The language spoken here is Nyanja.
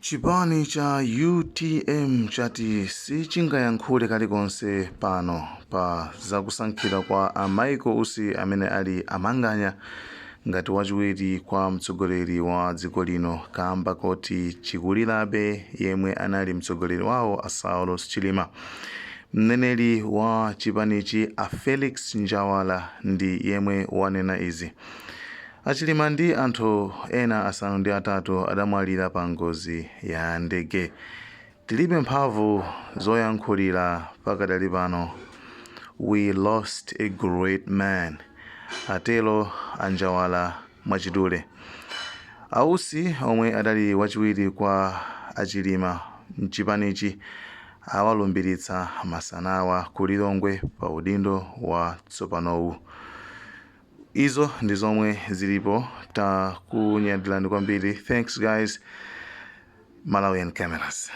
Chipani cha UTM chati sichingayankhule kalikonse pano pa zakusankhidwa kwa a Michael Usi amene ali amanganya ngati wachiwiri kwa mtsogoleri wa dziko lino kamba koti chikulirabe yemwe anali mtsogoleri wawo a Saulos Chilima. Mneneri wa chipanichi a Felix Njawala ndi yemwe wanena izi. Achilima ndi anthu ena 8 adamwalira pa ngozi ya ndege. Tilibe mphamvu zoyankhulira pakadali pano. We lost a great man, atero a Njawala mwachidule. A Usi omwe adali wachiwiri kwa a Chilima mchipanichi awalumbiritsa masanawa ku Lilongwe pa udindo wa tsopanowu. Izo ndi zomwe zilipo. Takunyadirani kwambiri. Thanks guys. Malawian Cameras.